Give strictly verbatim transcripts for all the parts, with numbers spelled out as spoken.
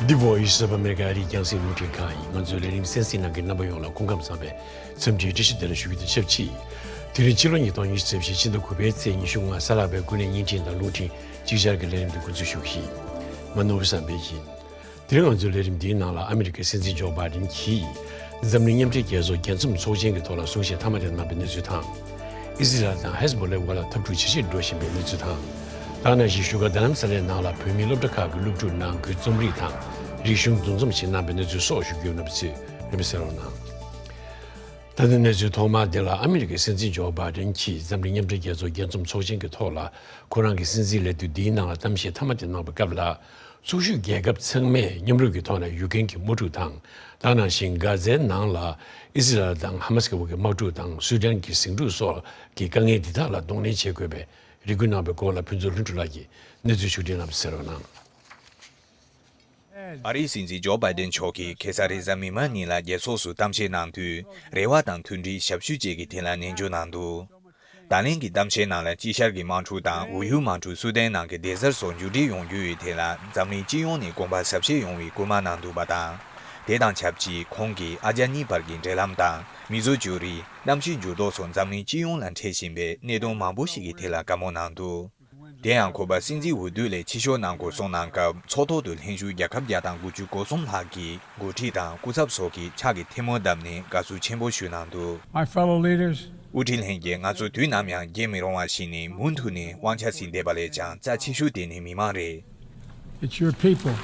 The Voice of America ཨ་རིའི་རྒྱང་སྲིང་རླུང་འཕྲིན་ཁང་ཡིན། ང་ཚོའི་ལས་རིམ་གསན་གཟིགས་གནང་མཁན་རྣམ་པ་ཡོངས་ལ་སྐུ་ཁམས་བཟང་བའི་འཚམས་འདྲིའི་བཀྲ་ཤིས་བདེ་ལེགས་ཞུ་རྒྱུ་དང་ཆབས་ཅིག་དེ་རིང་ཕྱི་ལོ་ཉིས་སྟོང་ཉི་ཤུ་རྩ་བཞི་ཕྱི་ཟླ་དགུ་པའི་ཚེས་ཉི་ཤུ་ལྔ་གཟའ་ལྷག་པའི་དགུན་ནས་བརྙན་འཕྲིན་དང་རླུང་འཕྲིན་ཅིག་ཅར་གྱི་ལས་རིམ་འདི་འགོ་འཛུགས་ཞུ་གི་ཡིན། ང་ནོར་བུ་བསམ་འཕེལ་ཡིན། དེ་རིང་ང་ཚོའི་ལས་རིམ་འདིའི་ནང་ལ་ཨ་མི་རི་ཀའི་སྲིད་འཛིན་ཇོ་བྷའི་ཌེན་གྱིས་འཛམ་གླིང་མཉམ་འབྲེལ་རྒྱལ་ཚོགས་རྒྱལ་འཛོམས་ཚོགས་ཆེན་གྱི་ཐོག་ལ་གསུང་བཤད་མཐའ་མ་དེ་གནང་བའི་གནས་ཚུལ་དང་། ཨི་ཟི་རལ་དང་ཧེ་ཟི་བྷོ་ལའི་བར་ལ་འཐབ་འཁྲུག་ཇེ་ཆེར་འགྲོ་བཞིན་པའི་གནས་ཚུལ་དང་། ད་ག་ནང་བཞིན་བཞུགས་སྒར་རྡ་རམ་ས་ལའི་ནང་ལ་བོད་མིའི་སློབ་གྲྭ་ཁག་གི་སློབ་ཕྲུག་ནང་ཁུལ་རྩོམ་རིག་དང་རིག་གཞུང་འདུ་འཛོམས་ཤིག་གནང་བའི་གནས་ཚུལ་སོགས་ཞུ་རྒྱུ་ཡོད་པ་ཚོས་རིམ་པས་གསན་རོགས་གནང་། ད་ལྟ་གནས་ཚུལ་ཐོག་མ་དེ་ལ། ཨ་མི་རི་ཀའི་སྲིད་འཛིན་ཇོ་བྷའི་ཌེན་གྱིས་འཛམ་གླིང་མཉམ་འབྲེལ་རྒྱལ་ཚོགས་རྒྱལ་འཛོམས་ཚོགས་ཆེན་གྱི་ཐོག་ལ་ཁོ་རང་གི་སྲིད་འཛིན་ལས་དུས་འདིའི་ནང་ལ་གཏམ་བཤད་མཐའ་མ་དེ་གནང་བའི་སྐབས་ལ། ཚོགས་ཞུགས་རྒྱལ་ཁབ་ཚང་མས་མཉམ་རུབ་ཀྱི་ཐོག་ནས་ཡུཀ་རེན་གྱི་དམག་འཁྲུག་དང་། ད་ག་ནང་བཞིན་གྷ་ཛའི་ནང་ལ་ཨི་ཟི་རལ་དང་ཧ་མ་སི་ཀྱི་དབར་གྱི་དམག་འཁྲུག་དང་སུ་ཌན་གྱི་ཟིང་འཁྲུག་སོགས་ཀྱི་དཀའ་ངལ་འདི་དག་ལ་གདོང་ལེན་བྱེད་དགོས་པའི་རེ་སྐུལ་གནང་བའི་སྐོར་ལ་ཕུན་ཚོགས་ལྷུན་གྲུབ་ལགས་ཀྱིས་གནས་ཚུལ་ཕྱོགས་སྒྲིག་གནང་བ་གསན་རོགས་གནང་། ཨ་རིའི་སྲིད་འཛིན་ཇོ་བྷའི་ཌེན་མཆོག་གིས་ཁ་སང་རེས་གཟའ་མིག་དམར་ཉིན་ལ་རྒྱལ་ཚོགས་སུ་གཏམ་བཤད་གནང་དུས། རེ་བ་དང་མཐུན་སྒྲིལ་ཞབས་ཞུ་བཅས་ཀྱི་ཐད་ལ་ནན་བརྗོད་གནང་འདུག་ད་ལན་གྱི་གཏམ་བཤད་ནང་ལ་དཀྱིལ་ཤར་གྱི་དམག་འཁྲུག་དང་འོག་ཡུལ་དམག་འཁྲུག་སུ་ཏན་ནང་གི་བདེ་གཟར་སོགས་མཇུག་སྒྲིལ་ཡོང་རྒྱུ་ཡི་ཐད་ལ་འཛམ་གླིང་སྤྱི་ཡོངས་ནས་དགོངས་པ་ཟབ་བཞེས་ཡོང་བའི་སྐུལ་མ་གནང་འདུག་པ་དང་། དེ་དང་ཆབས་ཅིག་ཁོང་གིས་ཨ་རྒྱ་གཉིས་བར་གྱི་འབྲེལ་ལམ་དང་མི་བཟོ་བཅོས་རིག་གནམ་གཤིས་འགྱུར་ལྡོག་སོགས་འཛམ་གླིང་སྤྱི་ཡོངས་ལ་འཕྲད་བཞིན་པའི་གནད་དོན་མང་པོ་ཞིག་གི་ཐད་ལ་བཀའ་མོལ་གནང་འདུག་དེ་ཡང་ཁོ་པ་སྲིད་འཛིན་འོས་བསྡུ་ལས་ཕྱིར་བཤོལ་གནང་དགོས་གསུངས་གནང་སྐབས་ཚོགས་ཐོག་ཏུ་ལྷན་བཞུགས་རྒྱལ་ཁབ་བརྒྱ་དང་དགུ་བཅུ་གོ་གསུམ་ལྷག་གི་འགོ་ཁྲིད་དང་སྐུ་ཚབ་སོགས་ཀྱིས་ཕྱག་གི་ཐལ་མོ་བརྡབས་ནས་དགའ་བསུ་ཆེན་པོ་ཞུས་གནང་འདུག My fellow leaders, དབུ་ཁྲིད་ལྷན་རྒྱས། ང་ཚོ་དུས་ནམ་ཡང་བརྗེད་མི་རུང་བ་ཞིག་ནི་མུ་མཐུད་ནས་དབང་ཆ་ཟིན་བསྡད་པ་ལས་ཀྱང་རྩ་ཆེ་ཤོས་དེ་ནི་མི་མང་རེད། It's your people.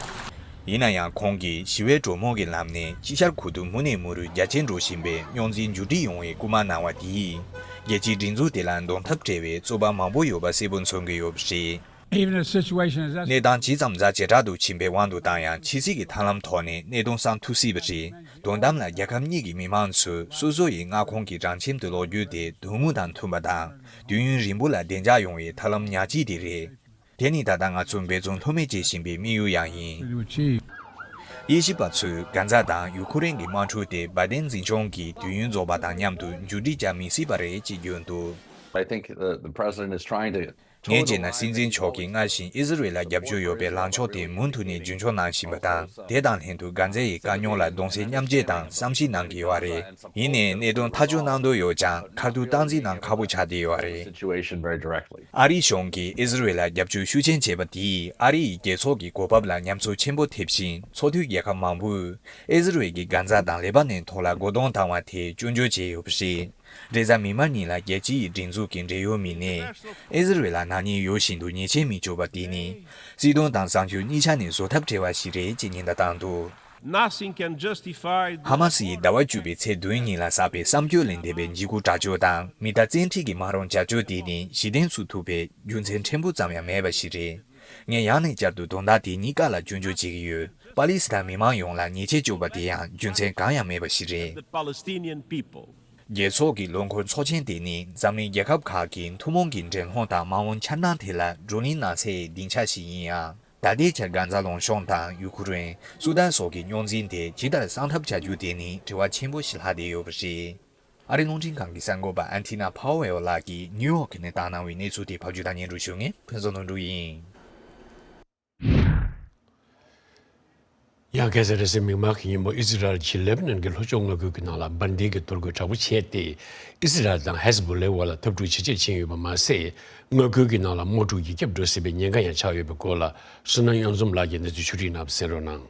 ཡིན་ན་ཡང་ཁོང་གིས་ཞི་བའི་གྲོས་མོལ་གྱི་ལམ་ནས་དཀྱིལ་ཤར་ཁུལ་དུ་མུ་ནས་མུ་རུ་རྒྱ་ཆེར་འགྲོ་བཞིན་པའི་རྙོག་འཛིང་མཇུག་སྒྲིལ་ཡོང་བའི་སྐུལ་མ་གནང་བ་དེས། རྒྱལ་སྤྱིའི་སྒྲིག་འཛུགས་དེ་ལ་གདོང་ཐབས་བྲལ་བའི་རྩོད་པ་མང་པོ་ཡོད་པ་གསལ་པོ་མཚོན་གྱི་ཡོད་པ་རེད། Even a situation as that གནས་སྟངས་ཇི་ཙམ་ཛ་ཇེ་དྲག་ཏུ་ཕྱིན་པའི་དབང་དུ་བཏང་ཡང་ཕྱི་སྲིད་ཀྱི་ཐབས་ལམ་ཐོག་ནས་གནད་དོན་སེལ་ཐུབ་སྲིད་པ་རེད། དོན་དམ་ལ་རྒྱལ་ཁབ་གཉིས་ཀྱི་མི་མང་ཚོས་སོ་སོ་ཡི་མངའ་ཁོངས་ཀྱི་རང་ཁྱིམ་དུ་ལོག་རྒྱུ་དེ་དོན་དངོས་དང་མཐུན་པ་དང་། དུས་ཡུན་རིང་པོ་ལ་བདེ་འཇགས་ཡོང་བའི་ཐབས་ལམ་ཉག་གཅིག་དེ་རེད། དེ་ནི་ད་ལྟ་ང་ཚོ་འབད་བརྩོན་ལྷོད་མེད་བྱེད་བཞིན་པའི་དམིགས་ཡུལ་ཡང་ཡིན། དབྱེ་ཞིབ་པ་ཚོས་གྷ་ཛ་དང་ཡུ་ཁུ་རེན་གྱི་དམག་འཁྲུག་དེ་བྷའི་ཌེན་འཛིན་སྐྱོང་གིས་དུས་ཡུན་རྫོགས་པ་དང་མཉམ་དུ་མཇུག་སྒྲིལ་བྱ་མི་སྲིད་པ་རེད་ཅེས་བརྗོད་འདུག I think the, the president is trying to ངས་བྱས་ན་སྲིད་འཛིན་མཆོག་གིས་སྔར་བཞིན་ཨི་ཟི་རེལ་ལ་རྒྱབ་སྐྱོར་ཡོད་པའི་ལངས་ཕྱོགས་དེ་མུ་མཐུད་ནས་རྒྱུན་འཁྱོངས་གནང་བཞིན་པ་དང་། དེ་དང་ལྷན་དུ་གྷ་ཛའི་དཀའ་རྙོག་ལ་གདུང་སེམས་མཉམ་སྐྱེད་དང་བསམ་ཤེས་གནང་གི་ཡོད་རེད། ཡིན་ནའི་གནད་དོན་ཐག་གཅོད་གནང་འདོད་ཡོད་ཀྱང་ཁ་ཐུག་སྟངས་འཛིན་གནང་ཁག་པོ་ཆགས་བསྡད་ཡོད་རེད། Situation very directly. ཨ་རིའི་གཞུང་གིས་ཨི་ཟི་རེལ་ལ་རྒྱབ་སྐྱོར་ཤུགས་ཆེན་བྱས་པ་དེས་ཨ་རི་ཡི་རྒྱལ་ཚོགས་ཀྱི་གོ་བབ་ལ་ཉམས་གསོ་ཆེན་པོ་ཐེབས་ཤིང་། ཚོགས་འཐུས་རྒྱལ་ཁབ་མང་པོས་ཨི་ཟི་རེལ་གྱིས་གྷ་ཛ་དང་ལེ་པ་ནན་ཐོག་ལ་རྒོལ་རྡུང་བཏང་བ་དེ་སྐྱོན་བརྗོད་བྱས་ཡོད་པ་རེད། རེས་གཟའ་མིག་དམར་ཉིན་ལ་རྒྱལ་སྤྱིའི་སྒྲིག་འཛུགས་ཀྱི་འབྲེལ་ཡོད་མི་སྣས་ཨི་ཟི་རེལ་ལ་ནག་ཉེས་ཡོད་བཞིན་དུ་ཉེས་ཆད་མི་གཅོད་པ་དེ་ནི་སྲིད་དོན་དང་གསར་འགྱུར་གཉིས་ཆ་ནས་བཟོ་ཐབས་བྲལ་བ་ཞིག་རེད་ཅེས་ཉེན་བརྡ་བཏང་འདུག Nothing can justify ཧ་མ་སི་ཡིས་ཟླ་བ་བཅུ་པའི་ཚེས་བདུན་ཉིན་ལ་བསགས་པའི་བསམ་སྤྱོད་ལས་འདས་པའི་འཇིགས་སྐུལ་དྲག་སྤྱོད་དང་མི་ལྟ་བཙན་ཁྲིད་ཀྱི་དམག་རོགས་བྱ་སྤྱོད་དེ་ནི་གཞི་རྟེན་སུ་ཐུག་པའི་རྒྱུ་མཚན་ཕྲན་བུ་ཙམ་ཡང་མེད་པ་ཞིག་རེད། ངས་ཡང་ནས་བསྐྱར་དུ་དོན་དག་དེ་གཉིས་ཀ་ལ་སྐྱོན་བརྗོད་བྱེད་ཀྱི་ཡོད། པ་ལི་སི་ཐན་མི་མང་ཡོངས་ལ་ཉེས་ཆད་གཅོད་པ་དེ་ཡང་རྒྱུ་མཚན་གང་ཡང་མེད་པ་ཞིག་རེད། The Palestinian people. རྒྱལ་ཚོགས་ཀྱི་ལོ་འཁོར་ཚོགས་ཆེན་དེ་ནི་འཛམ་གླིང་རྒྱལ་ཁབ་ཁག་གི་ཐུན་མོང་གི་འགྲན་སློང་དང་དམག་དབང་འཆར་སྣང་དེ་ལ་བགྲོ་གླེང་གནང་སའི་སྡིངས་ཆ་ཞིག་ཡིན་ཡང་། ད་ལྟའི་ཆར་གྷ་ཛ་ལུང་གཤོང་དང་ཡུ་ཁུ་རེན། སུ་དཱན་སོགས་ཀྱི་རྙོག་འཛིང་དེ་ཇི་ལྟར་སེལ་ཐབས་བྱ་རྒྱུ་དེ་ནི་དྲི་བ་ཆེན་པོ་ཞིག་ལྷག་བསྡད་ཡོད་པ་རེད། ཨ་རིའི་རླུང་འཕྲིན་ཁང་གི་གསར་འགོད་པ་ཨན་ཐི་ན་ཕའོ་ཝེལ་ལགས་ཀྱིས་ནིའུ་ཡོག་ནས་བཏང་གནང་བའི་གནས་ཚུལ་དེ་ཕབ་སྒྱུར་དང་སྙན་སྒྲོན་ཞུ་མཁན་ཕུན་ཚོགས་ནོར་འབྲུག་ཡིན། ཡང་ཁ་སང་རེས་གཟའ་མིག་དམར་གྱི་ཉིན་མོ་ཨི་ཟི་རལ་གྱིས་ལེ་བྷ་ནན་གྱི་ལྷོ་ཕྱོགས་མངའ་ཁུལ་གྱི་ནང་ལ་འབར་མདེལ་གྱི་གཏོར་རྒོལ་དྲག་པོ་བྱས་ཏེ། ཨི་ཟི་རལ་དང་ཧེ་ཟི་བྷོ་ལའི་བར་ལ་འཐབ་འཁྲུག་ཇེ་ཆེར་ཕྱིན་ཡོད་པ་མ་ཟད། མངའ་ཁུལ་གྱི་ནང་ལ་དམག་འཁྲུག་ཡིག་བརྒྱབ་འགྲོ་སྲིད་པའི་ཉེན་ཁ་ཡང་ཆགས་ཡོད་པའི་སྐོར་ལ་བསོད་ནམས་གཡང་འཛོམས་ལགས་ཀྱིས་གནས་ཚུལ་ཕྱོགས་སྒྲིག་གནང་བ་གསན་རོགས་གནང་།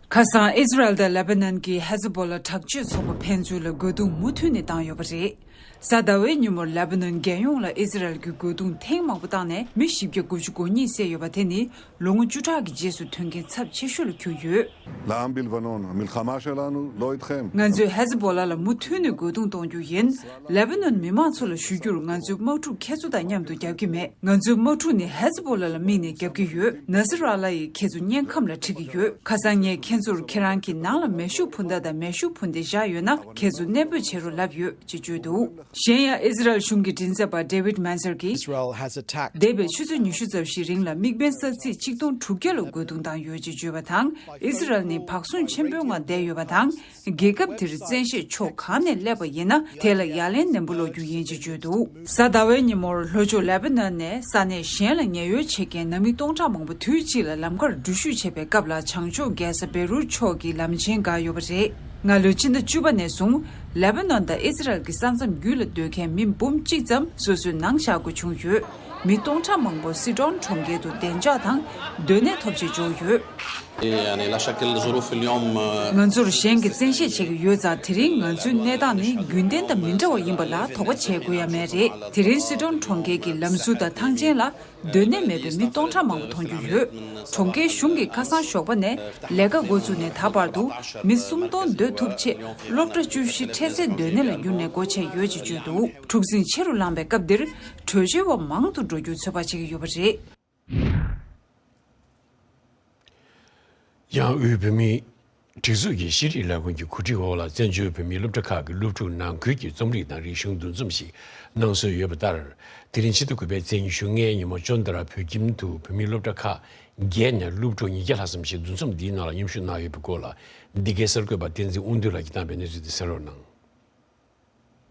ཁ་སང་ཨི་ཟི་རལ་དང་ལེ་བྷ་ནན་གྱི་ཧེ་ཟི་བྷོ་ལ་དྲག་སྤྱོད་ཚོགས་པ་ཕན་ཚུན་ལ་རྒོལ་རྡུང་མུ་མཐུད་ནས་བཏང་ཡོད་པ་རེད། གཟའ་ཟླ་བའི་ཉིན་མོར་ལེ་བྷ་ནན་རྒྱལ་ཡོངས་ལ་ཨི་ཟི་རལ་གྱི་རྒོལ་རྡུང་ཐེངས་མང་པོ་བཏང་ནས་མི་བཞི་བརྒྱ་དགུ་བཅུ་གོ་གཉིས་བསད་ཡོད་པ་དེ་ནི་ལོ་ངོ་བཅུ་ཕྲག་གི་རྗེས་སུ་ཐོན་མཁན་ཚབས་ཆེ་ཤོས་ལ་གྱུར་ཡོད། לעם בלבנון, המלחמה שלנו לא איתכם. ང་ཚོས་ཧེ་ཟི་བྷོ་ལ་ལ་མུ་མཐུད་ནས་རྒོལ་རྡུང་གཏོང་རྒྱུ་ཡིན། ལེ་བྷ་ནོན་མི་མང་ཚོ་ལ་ཞུ་རྒྱུར་ང་ཚོའི་དམག་འཁྲུག་ཁྱེད་ཚོ་དང་མཉམ་དུ་རྒྱབ་ཀྱི་མེད། ང་ཚོའི་དམག་འཁྲུག་ནི་ཧེ་ཟི་བྷོ་ལ་ལ་དམིགས་ནས་རྒྱབ་ཀྱི་ཡོད། ན་སི་ར་ལ་ཡིས་ཁྱེད་ཚོ་དམྱལ་ཁམས་ལ་ཁྲིད་ཀྱི་ཡོད། ཁ་སང་ངས་ཁྱེད་ཚོར་ཁྱེད་རང་གི་ནང་ལ་མེ་ཤུགས་འཕུར་མདའ་དང་མེ་ཤུགས་འཕུར་མདེལ་བཞག་ཡོད་ན་ཁྱེད་ཚོ་གནས་སྤོས་བྱེད་རོགས་ལབ་ཡོད་ཅེས་བརྗོད་འདུག་གཞན་ཡང་ཨི་ཟི་རལ་གཞུང་གི་མགྲིན་ཚབ་པ་David Mencer གྱིས། Israel has attacked འདས་པའི་ཆུ་ཚོད་ཉི་ཤུ་རྩ་བཞིའི་རིང་ལ་དམིགས་འབེན་ས་ཚིགས་ཆིག་སྟོང་དྲུག་བརྒྱ་ལ་རྒོལ་རྡུང་བཏང་ཡོད་ཅེས་བརྗོད་པ་དང་། ཨི་ཟི་རལ་ནི་བག་ཟུང་ཆེན་པོའི་ངང་བསྡད་ཡོད་པ་དང་། རྒྱལ་ཁབ་དེར་བཙན་ཤེད་ཕྱོགས་གང་ནས་སླེབས་པ་ཡིན་ན། དེ་ལ་ཡ་ལན་ནན་པོ་སློག་རྒྱུ་ཡིན་ཅེས་བརྗོད་འདུག་གཟའ་ཟླ་བའི་ཉིན་མོར་ལྷོ་ཕྱོགས་ལེ་པ་ནན་ནས་ས་གནས་གཞན་ལ་ཉེན་གཡོལ་བྱེད་མཁན་ནང་མི་སྟོང་ཕྲག་མང་པོ་དུས་གཅིག་ལ་ལམ་ཁར་འགྲུལ་བཞུད་བྱེད་པའི་སྐབས་ལ། བྱང་ཕྱོགས་རྒྱལ་ས་བེ་རུད་ཕྱོགས་ཀྱི་ལམ་ཆེན་བཀག་ཡོད་པ་རེད། སྔ་ལོའི་ཕྱི་ཟླ་བཅུ་པ་ནས་བཟུང་ལེ་པ་ནན་དང་ཨི་ཟི་རལ་གྱི་ས་མཚམས་བརྒྱུད་ལ་སྡོད་མཁན་མི་འབུམ་གཅིག་ཙམ་སོ་སོའི་ནང་བཞག་དགོས་བྱུང་ཡོད། མི་སྟོང་ཕྲག་མང་པོ་སི་ཏྲོན་གྲོང་ཁྱེར་དུ་བདེ་འཇགས་དང་སྡོད་གནས་ཐོབ་ཆེད་འབྱོར་ཡོད། يعني لا شك الظروف اليوم، ང་ཚོར་གཞན་གྱིས་བཙན་ཤེད་བྱེད་ཀྱི་ཡོད་ཙང་། དེ་རིང་ང་ཚོའི་གནས་སྟངས་ནི་རྒྱུན་ལྡན་དང་མི་འདྲ་བ་ཡིན་པ་ལ་དོགས་པ་བྱེད་དགོས་ཡ་མེད་རེད། དེ་རིང་སི་ཏྲོན་གྲོང་ཁྱེར་གྱི་ལམ་ཟུར་དང་ཐང་ཆེན་ལ་སྡོད་གནས་མེད་པའི་མི་སྟོང་ཕྲག་མང་པོ་མཐོང་རྒྱུ་ཡོད། གྲོང་ཁྱེར་གཞུང་གི་ཁ་སང་ཞོགས་པ་ནས་ལས་ཀ་འགོ་བཙུགས་ནས་ད་བར་དུ་མི་སུམ་སྟོང་སྡོད་ཐུབ་ཆེད་སློབ་གྲྭ་བཅུ་བཞི་འཕྲལ་སེལ་སྡོད་གནས་ལ་བསྒྱུར་ནས་སྒོ་ཕྱེ་ཡོད་ཅེས་བརྗོད་འདུག་འཁྲུག་ཟིང་ཆེ་རུ་ལངས་པའི་སྐབས་འདིར་བྲོས་བྱོལ་བ་མང་དུ་འགྲོ་རྒྱུ་ཚོད་དཔག་བྱེད་ཀྱི་ཡོད་པ་རེད། ཡང་དབུས་བོད་མིའི་སྒྲིག་འཛུགས་ཀྱི་ཤེས་རིག་ལས་ཁུངས་ཀྱི་གོ་སྒྲིག་འོག་ལ་བཙན་བྱོལ་བོད་མིའི་སློབ་གྲྭ་ཁག་གི་སློབ་ཕྲུག་ནང་ཁུལ་གྱི་རྩོམ་རིག་དང་རིག་གཞུང་འདུ་འཛོམས་ཤིག་གནང་སྲོལ་ཡོད་པ་ལྟར། དེ་རིང་ཕྱི་ཟླ་དགུ་པའི་ཚེས་ཉི་ཤུ་ལྔའི་ཉིན་མོ་ཅོན་ཏ་ར་བོད་ཁྱིམ་དུ་བོད་མིའི་སློབ་གྲྭ་ཁག་བརྒྱད་ནས་སློབ་ཕྲུག་ཉིས་བརྒྱ་ལྷག་ཙམ་ཞིག་འདུ་འཛོམས་འདིའི་ནང་ལ་མཉམ་ཞུགས་གནང་ཡོད་པའི་སྐོར་ལ། འདི་གའི་གསར་འགོད་པ་བསྟན་འཛིན་དབང་འདུས་ལགས་ཀྱིས་བཏང་བའི་གནས་ཚུལ་དེ་གསན་རོགས་གནང་།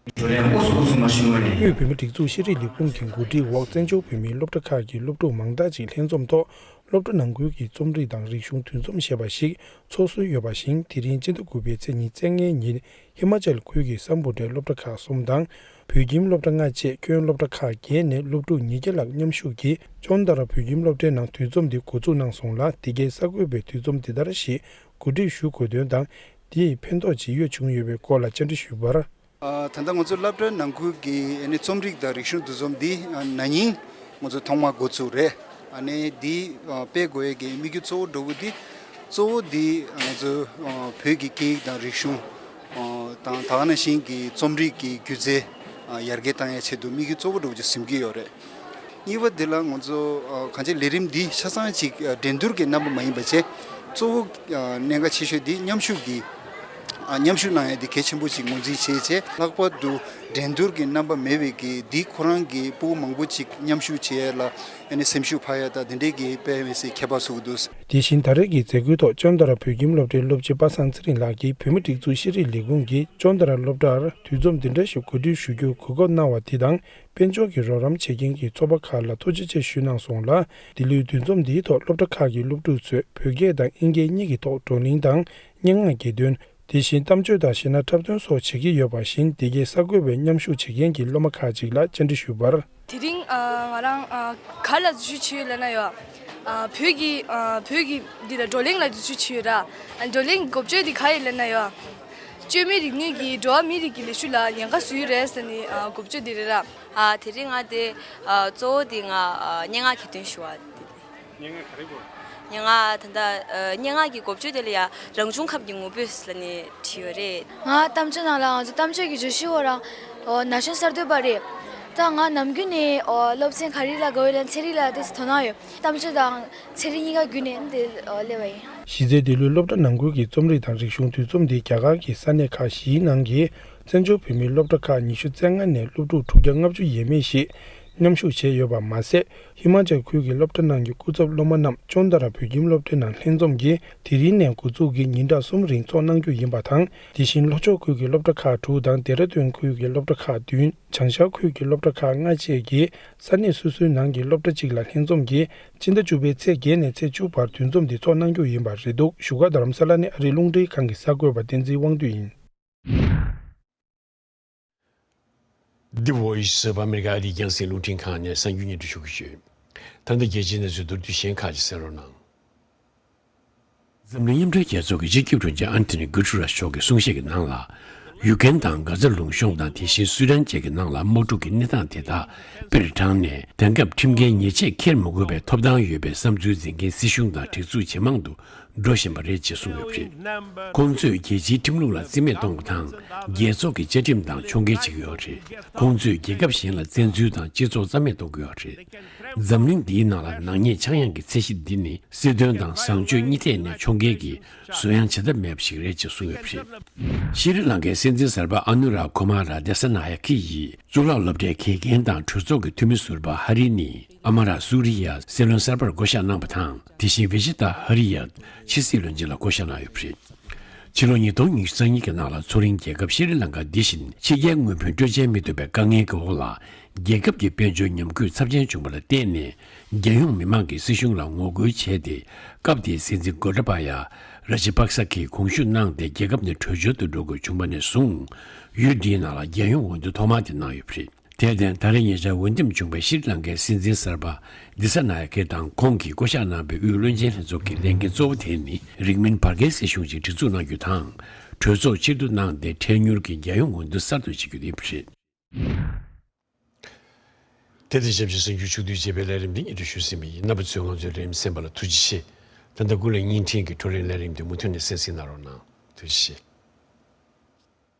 དབུས་བོད་མིའི་སྒྲིག་འཛུགས་ཤེས་རིག་ལས་ཁུངས་ཀྱི་གོ་སྒྲིག་འོག་བཙན་བྱོལ་བོད་མིའི་སློབ་གྲྭ་ཁག་གི་སློབ་ཕྲུག་མང་དག་ཅིག་ལྷན་འཛོམས་ཐོག་སློབ་གྲྭ་ནང་ཁུལ་གྱི་རྩོམ་རིག་དང་རིག་གཞུང་འདུ་འཛོམས་ཞེས་པ་ཞིག་འཚོགས་སྲོལ་ཡོད་པ་བཞིན། དེ་རིང་སྤྱི་ཟླ་དགུ་པའི་ཚེས་ཉི་ཤུ་རྩ་ལྔའི་ཉིན་ཧི་མ་ཅལ་ཁུལ་གྱི་སམ་བྷོ་ཊའི་སློབ་གྲྭ་ཁག་གསུམ་དང་། བོད་ཁྱིམ་སློབ་གྲྭ་ལྔ་བཅས་ཁྱོན་སློབ་གྲྭ་ཁག་བརྒྱད་ནས་སློབ་ཕྲུག་ཉིས་བརྒྱ་ལྷག་མཉམ་ཞུགས་ཀྱིས་ཅོན་ཏ་ར་བོད་ཁྱིམ་སློབ་གྲྭའི་ནང་འདུ་འཛོམས་འདི་འགོ་འཛུགས་གནང་སོང་ལ། འདི་གའི་གསར་འགོད་པས་འདུ་འཛོམས་འདི་ལྟར་ཞིག་གོ་སྒྲིག་ཞུ་དགོས་དོན་དང་། དེས་ཕན་ཐོགས་ཇི་ཡོད་བྱུང་ཡོད་པའི་སྐོར་ལ་བཅར་འདྲི་ཞུས་པར། ཨ། ད་ལྟ་ང་ཚོ་སློབ་གྲྭ་ནང་ཁུལ་གྱི་ཨ་ནི་རྩོམ་རིག་དང་རིག་གཞུང་འདུ་འཛོམས་འདི་ཨ་ན་ནིང་ང་ཚོ་ཐོག་མ་འགོ་ཚུགས་རེད། ཨ་ནི་འདི་ཨ་སྤེལ་དགོས་ཡས་ཀྱི་དམིགས་ཡུལ་གཙོ་བོ་འདྲ་བོ་འདི་གཙོ་བོ་འདི་ང་ཚོ་ཨ་བོད་ཀྱི་སྐད་ཡིག་དང་རིག་གཞུང་ཨ་དང་ད་ག་ནང་བཞིན་གྱི་རྩོམ་རིག་གི་སྒྱུ་རྩལ་ཨ་ཡར་རྒྱས་བཏང་ཡས་ཆེད་དུ་དམིགས་ཡུལ་གཙོ་བོ་འདྲ་བོ་ཅིག་འཛིན་གྱི་ཡོད་རེད། གཉིས་པ་འདི་ལ་ང་ཚོ་ཨ་གང་ཅི་ལས་རིམ་འདི་ཆ་ཚང་ཅིག་ཨ་འགྲན་བསྡུར་གྱི་རྣམ་པ་མ་ཡིན་པ་བྱས། གཙོ་བོ་ཨ་གནད་འགག་ཆེ་ཤོས་འདི་མཉམ་ཞུགས་ཀྱི་ཨ་མཉམ་ཞུགས་གནང་ཡ་འདི་གལ་ཆེན་པོ་ཅིག་ངོས་འཛིན་བྱས་བྱས། ལྷག་པར་དུ་འགྲན་བསྡུར་གྱི་རྣམ་པ་མེད་པའི་གི་འདི་ཁོ་རང་གི་སྤུ་གུ་མང་པོ་ཅིག་མཉམ་ཞུགས་བྱེད་ཡ་ལ་ཨ་ནི་སེམས་ཤུགས་འཕར་ཡ་དང་དེ་འདྲའི་གི་དཔེ་མི་སྲིད་ཁྱད་པར་ཚུགས་འདུག་དེ་བཞིན་ད་རེས་ཀྱི་མཛད་སྒོའི་ཐོག་ཅོན་ཏ་ར་བོད་ཁྱིམ་སློབ་གྲྭའི་སློབ་སྤྱི་པ་སངས་ཚེ་རིང་ལགས་ཀྱིས་བོད་མིའི་སྒྲིག་འཛུགས་ཤེས་རིག་ལས་ཁུངས་ཀྱིས་ཅོན་ཏ་ར་སློབ་གྲྭར་འདུ་འཛོམས་འདི་འདྲ་ཞིག་གོ་སྒྲིག་ཞུ་རྒྱུར་གོ་སྐབས་གནང་བ་འདི་དང་། དཔལ་འབྱོར་གྱི་རོགས་རམ་བྱེད་མཁན་གྱི་ཚོགས་པ་ཁག་ལ་ཐུགས་རྗེ་ཆེ་ཞུས་གནང་སོང་ལ། འདི་ལོའི་འདུ་འཛོམས་འདིའི་ཐོག་སློབ་གྲྭ་ཁག་གི་སློབ་ཕྲུག་ཚོས་བོད་སྐད་དང་དབྱིན་སྐད་གཉིས་ཀྱི་ཐོག་བགྲོ་གླེང་དང་སྙན་ངག་གྱེར་འདོན། དེ་བཞིན་གཏམ་བརྗོད་དང་གཞས་སྣ་འཁྲབ་སྟོན་སོགས་བྱེད་ཀྱི་ཡོད་པ་བཞིན། འདི་གའི་གསར་འགོད་པས་མཉམ་ཞུགས་བྱེད་མཁན་གྱི་སློབ་མ་ཁག་ཅིག་ལ་བཅར་འདྲི་ཞུས་པར། དེ་རིང་ཨ་ང་རང་ཨ་ག་ལ་འཛུལ་ཞུགས་བྱས་ཡོད་ལབ་ན་ཡོད། ཨ་བོད་ཀྱི་ཨ་བོད་ཀྱི་འདི་ལ་བགྲོ་གླེང་ལ་འཛུལ་ཞུགས་བྱས་ཡོད་ར། ཨ་བགྲོ་གླེང་འགོ་བརྗོད་འདི་ག་ཡིན་ལབ་ན་ཡོད། བཅོས་མའི་རིག་གནས་ཀྱིས་འགྲོ་བ་མིའི་རིགས་ཀྱི་ལས་ཞུགས་ལ་ཉེན་ཁ་བཟོ་ཡི་རེད་ཟེར་ནས་ཨ་འགོ་བརྗོད་འདི་རེད་ར། ཨ་དེ་རིང་ང་དེ་ཨ་གཙོ་བོ་དེ་ང་ཨ་སྙན་ངག་གྱེར་འདོན་ཞུ་བ་དེ། སྙན་ངག་ག་རེ་དགོས། སྙན་ངག་ད་ལྟ་ཨ་སྙན་ངག་གི་འགོ་བརྗོད་དེ་ལ་ཡ་རང་བྱུང་ཁམས་ཀྱི་ངོ་བོས་ལབ་ནས་བྲིས་ཡོད་རེད། ང་གཏམ་བརྗོད་ནང་ལ་ང་ཚོ་གཏམ་བརྗོད་ཀྱི་བརྗོད་གཞི་འོ་རང་ཨོ་ན་གཞོན་གསར་གཏོད་པ་རེད། ད་ང་ནམ་རྒྱུན་ནས་ཨོ་སློབ་ཚན་ག་རེ་ལ་དགའ་བོ་ཡོད་ལབ་ན་ཚན་རིག་ལ་ཏོག་ཙམ་དོ་སྣང་ཡོད། གཏམ་བརྗོད་དང་ཚན་རིག་གཉིས་ཀ་བརྒྱུད་ནས་འདི་ཨོ་སླེབས་པ་ཡིན། གཞི་རྩའི་འདི་ལོའི་སློབ་གྲྭ་ནང་ཁུལ་གྱི་རྩོམ་རིག་དང་རིག་གཞུང་འདུ་འཛོམས་འདི་རྒྱ་གར་གྱི་ས་གནས་ཁག་བཞིའི་ནང་གི་བཙན་བྱོལ་བོད་མིའི་སློབ་གྲྭ་ཁག་ཉི་ཤུ་རྩ་ལྔ་ནས་སློབ་ཕྲུག་དྲུག་བརྒྱ་ལྔ་བཅུ་ཡས་མས་ཤིག་མཉམ་ཞུགས་བྱས་ཡོད་པ་མ་ཟད། ཧི་མ་ཅལ་ཁུལ་གྱི་སློབ་གྲྭ་ནང་གི་སྐུ་ཚབ་སློབ་མ་རྣམས་ཅོན་ཏ་ར་བོད་ཁྱིམ་སློབ་གྲྭའི་ནང་ལྷན་འཛོམས་ཀྱིས་དེ་རིང་ནས་འགོ་འཛུགས་ཀྱིས་ཉིན་གྲངས་གསུམ་རིང་འཚོགས་གནང་རྒྱུ་ཡིན་པ་དང་། དེ་བཞིན་ལྷོ་ཕྱོགས་ཁུལ་གྱི་སློབ་གྲྭ་ཁག་དྲུག་དང་ལྡེ་ར་ལྡུན་ཁུལ་གྱི་སློབ་གྲྭ་ཁག་བདུན། བྱང་ཤར་ཁུལ་གྱི་སློབ་གྲྭ་ཁག་ལྔ་བཅས་ཀྱིས་ས་གནས་སོ་སོའི་ནང་གི་སློབ་གྲྭ་གཅིག་ལ་ལྷན་འཛོམས་ཀྱིས་སྤྱི་ཟླ་བཅུ་པའི་ཚེས་བརྒྱད་ནས་ཚེས་བཅུ་བར་འདུ་འཛོམས་འདི་འཚོགས་གནང་རྒྱུ་ཡིན་པ་རེད་འདུག་བཞུགས་སྒར་རྡ་རམ་ས་ལ་ནས་ཨ་རིའི་རླུང་འཕྲིན་ཁང་གི་གསར་འགོད་པ་བསྟན་འཛིན་དབང་འདུས་ཡིན། The Voice of America ཨ་རིའི་རྒྱང་སྲིང་རླུང་འཕྲིན་ཁང་ནས་གསར་འགྱུར་སྙན་སྒྲོན་ཞུ་གི་ཡོད། ད་ལྟ་རྒྱལ་སྤྱིའི་གནས་ཚུལ་མདོར་བསྡུས་གཞན་ཁག་ཅིག་གསན་རོགས་གནང་། འཛམ་གླིང་མཉམ་འབྲེལ་རྒྱལ་ཚོགས་ཀྱི་སྤྱི་ཁྱབ་དྲུང་ཆེ་ཨན་ཐོ་ནི་གུ་ཏུ་རེ་སི་མཆོག་གིས་གསུང་བཤད་ཀྱི་ནང་ལ། ཡུ་ཀེན་དང་གྷ་ཛ་ལུང་གཤོང་དང་དེ་བཞིན་སུ་དན་བཅས་ཀྱི་ནང་ལ་དམག་འཁྲུག་གི་གནས་སྟངས་དེ་དག་དཔེར་དྲངས་ནས། དེང་སྐབས་ཁྲིམས་འགལ་ཉེས་ཆད་འཁྱེར་མི་དགོས་པའི་ཐོབ་ཐང་ཡོད་པའི་བསམ་ཚུལ་འཛིན་མཁན་སྲིད་གཞུང་དང་སྒྲིག་འཛུགས་ཇེ་མང་དུ་ འགྲོ་བཞིན་པ་རེད་ཅེས་གསུངས་ཡོད་པ་རེད། ཁོང་ཚོས་རྒྱལ་སྤྱིའི་ཁྲིམས་ལུགས་ལ་རྩིས་མེད་གཏོང་བ་དང་། རྒྱལ་ཚོགས་ཀྱི་བཅའ་ཁྲིམས་དང་ཕྱོགས་འགལ་བྱེད་ཀྱི་ཡོད་རེད། ཁོང་ཚོས་རྒྱལ་ཁབ་གཞན་ལ་བཙན་འཛུལ་དང་སྤྱི་ཚོགས་རྩ་མེད་གཏོང་གི་ཡོད་རེད། འཛམ་གླིང་འདིའི་ནང་ལ་ནག་ཉེས་ཆག་ཡང་གི་ཚད་གཞི་འདི་ནི་སྲིད་དོན་དང་བཟང་སྤྱོད་གཉིས་ཐད་ནས་ཕྱོགས་འགལ་གྱིས་བཟོ་ཡང་བྱེད་ཐབས་མེད་པ་ཞིག་རེད་ཅེས་གསུངས་ཡོད་པ་རེད། ཤྲི་ལང་ཀའི་སྲིད་འཛིན་གསར་པ་ཨ་ནུ་ར་ཁོ་མ་ར་དེ་ས་ན་ཡ་ཁི་ཡིས་གཙུག་ལག་སློབ་གྲྭའི་དགེ་རྒན་དང་གྲོས་ཚོགས་ཀྱི་འཐུས་མི་ཟུར་པ་ཧ་རི་ནི་ཨ་མ་ར་སུ་རི་ཡ་སྲིད་བློན་གསར་པར་བསྐོ་གཞག་གནང་བ་དང་། དེ་བཞིན་བི་ཇི་ཏཱ་ཧ་རི་ཡ་ཕྱི་སྲིད་བློན་ཆེན་ལ་བསྐོ་གཞག་གནང་ཡོད་པ་རེད། ཕྱི་ལོ་ཉིས་སྟོང་ཉི་ཤུ་རྩ་གཉིས་ཀྱི་ནང་ལ་མཚོ་རིང་རྒྱལ་ཁབ་ཤྲི་ལང་ཀ་འདི་བཞིན་ཕྱི་རྒྱལ་དངུལ་བུན་སྤྲོད་འཇལ་མི་ཐུབ་པའི་དཀའ་ངལ་གྱི་འོག་ལ། རྒྱལ་ཁབ་ཀྱི་དཔལ་འབྱོར་ཉམས་རྒུད་ཚབས་ཆེན་བྱུང་བ་ལ་བརྟེན་ནས། རྒྱལ་ཡོངས་མི་མང་གིས་སྲིད་གཞུང་ལ་ངོ་རྒོལ་བྱས་ཏེ། སྐབས་དེའི་སྲིད་འཛིན་གོ་ཏ་པ་ཡ་ར་ཇ་པག་ས་ཀྱིས་དགོངས་ཞུ་གནང་སྟེ། རྒྱལ་ཁབ་ནས་བྲོས་བྱོལ་དུ་འགྲོ་དགོས་བྱུང་བ་ནས་བཟུང་། ཡུལ་འདིའི་ནང་ལ་རྒྱལ་ཡོངས་འོས་བསྡུ་ཐོག་མ་དེ་གནང་ཡོད་པ་རེད། དེར་བརྟེན། ད་རེས་ཉེ་ཆར་འོས་འདེམས་བྱུང་བའི་ཤྲི་ལང་ཀའི་སྲིད་འཛིན་གསར་པ་དི་ས་ན་ཡ་ཀེ་དང་། ཁོང་གིས་བསྐོ་གཞག་གནང་བའི་དབུས་བློན་ཆེན་ལྷན་ཚོགས་ཀྱི་ལས་འགན་གཙོ་བོ་དེ་ནི། རིང་མིན་བར་བརྒལ་སྲིད་གཞུང་ཞིག་སྒྲིག་འཛུགས་གནང་རྒྱུ་དང་། གྲོས་ཚོགས་ཕྱིར་བསྡུ་གནང་སྟེ། འཕྲལ་མྱུར་གྱི་རྒྱལ་ཡོངས་འོས་བསྡུ་གསར་དུ་བྱེད་རྒྱུ་ཡིན་པ་རེད། དེ་དང་ཆབས་ཅིག་གསར་འགྱུར་ཕྱོགས་བསྡུས་བྱས་པའི་ལས་རིམ་འདི་ཉན་ཞུ་ཟིན་པ་ཡིན། རྣམ་པ་ཚོས་ང་ཚོའི་ལས་རིམ་གསན་པ་ལ་ཐུགས་རྗེ་ཆེ། ད་ལྟ་སྐུ་ལས་བརྙན་འཕྲིན་གྱི་འཕྲོ་ལེན་ལས་རིམ་འདི་མུ་མཐུད་ནས་གསན་གཟིགས་གནང་རོགས་གནང་། ཐུགས་རྗེ་ཆེ།